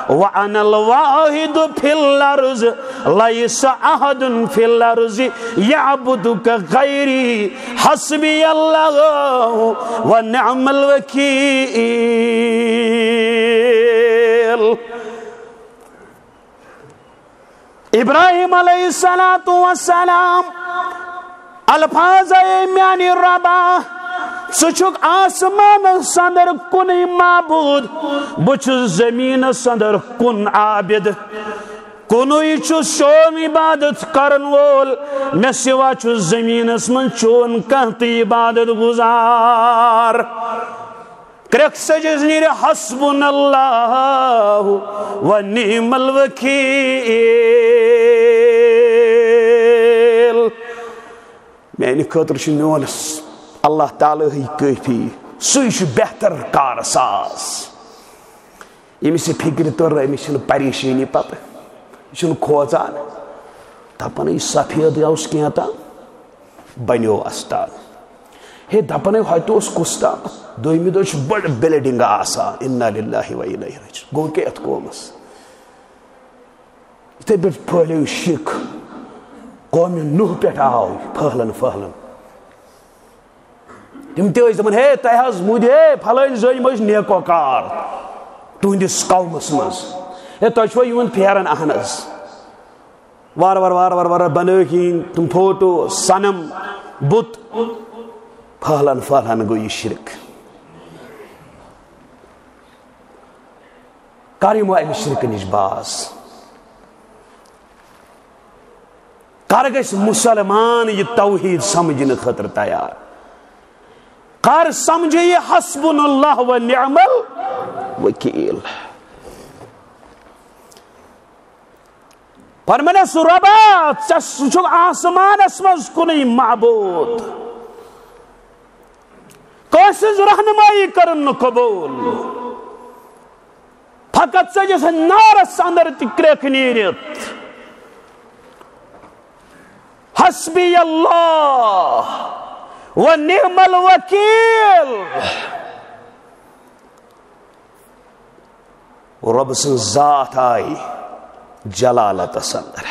وانا الواحد فی الارض، لیس احد فی الارض یعبدک غیری، حسبی اللہ و نعم الوکیل۔ ابراہیم علیہ الصلوۃ والسلام الفاظ، اے میانہِ ربا، ژٕ چھُکھ آسمانس اندر کُنُے معبود، بہٕ چھُس زمینس اندر کُن عابد، کُنُے چھُس چون عبادت کرن وول، مےٚ سوا چھُ زمینس منٛز چون کانٛہہ تہِ عبادت گزار۔ کرٛکھ سٔجِس نیرِ حسبنا اللہ و نعم الوکیل۔ میانہِ خٲطرٕ چھُ میون اللہ تعالیٰ ہٕے کٲفی، سُے چھُ بہتر کار ساز۔ ییٚمِس یہِ فِکرِ توٚر، أمِس چھِنہٕ پریشٲنی پتہٕ، یہِ چھُنہٕ کھوژان۔ دپان، یہِ سفید اوس کینٛہہ تام، بنیو استان۔ ہے، دپان، ہے، ہۄتہِ اوس کُس تام، دوٚیمہِ دۄہ چھُ بٔڑ بلڈنگ آسان۔ انا للہ و الیہ راجعون۔ گوٚو کیٛاہ یتھ قومس؟ یِتھے پٲٹھۍ پھٔہلیو شرک۔ قومہِ نوح پٮ۪ٹھ آو پھٔہلان پھٔہلان۔ تِم تہِ ٲسۍ دپان، ہے، تۄہہِ حظ موٗدۍ، ہے، پھلٲنۍ زٔنۍ مہ ٲسۍ نیکوکار تُہنٛدِس قومس منٛز۔ ہے، تۄہہِ چھُوا یِہُنٛد پھیران؟ اہن حظ۔ وار وار وار وار وار بنٲوِکھ یِم تِم فوٹو، صنم، بُت۔ پھٔہلان پھٔہلان گوٚو یہِ شرک۔ کر یِمو امہِ شرکہٕ نِش باز؟ کر گژھِ مسلمان یہِ توحید سمجھنہٕ خٲطرٕ تیار؟ کر سمجھِ یہِ حسبنا اللہ و نعم الوکیل؟ فرمانس، رۄبا، ژےٚ چھُکھ آسمانس منٛز کُنُے معبوٗد، کٲنٛسہِ ہٕنٛز رہنمٲیی کٔرٕن نہٕ قبوٗل۔ فقط ژٔجِس نارس اندر تہِ کرٛیکھ نیٖرِتھ، حسبی اللہ و نعم الوکیل۔ رۄب سٕنٛز ذات آیہِ جلالتس اندر۔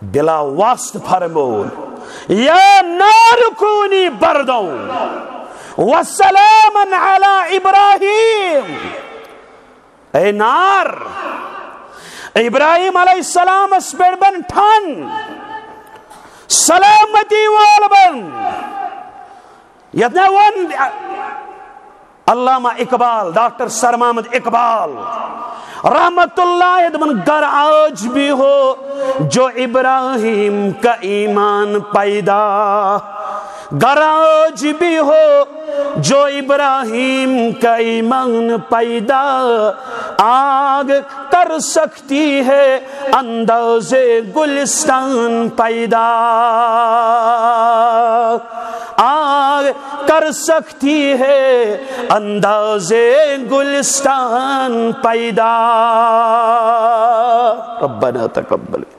بلا واسطہٕ فرموون، یا نار کونی برداً و سلاماً علی ابراہیم۔ اے نار، ابراہیم علیہ السلامس پٮ۪ٹھ بن ٹھن، سلامتی وول بن۔ یتھ نہ ووٚن علامہ اقبال، ڈاکٹر سر محمد اقبال رحمت اللہ علیہ، دپان، گر آج بھی ہو جو ابراہیم کا ایمان پیدا، گر آج بھی ہو جو ابراہیم کا ایمان پیدا، آگ کر سکتی ہے انداز گلستان پیدا، آگ کر سکتی ہے انداز گلستان پیدا۔ ربنا تقبل۔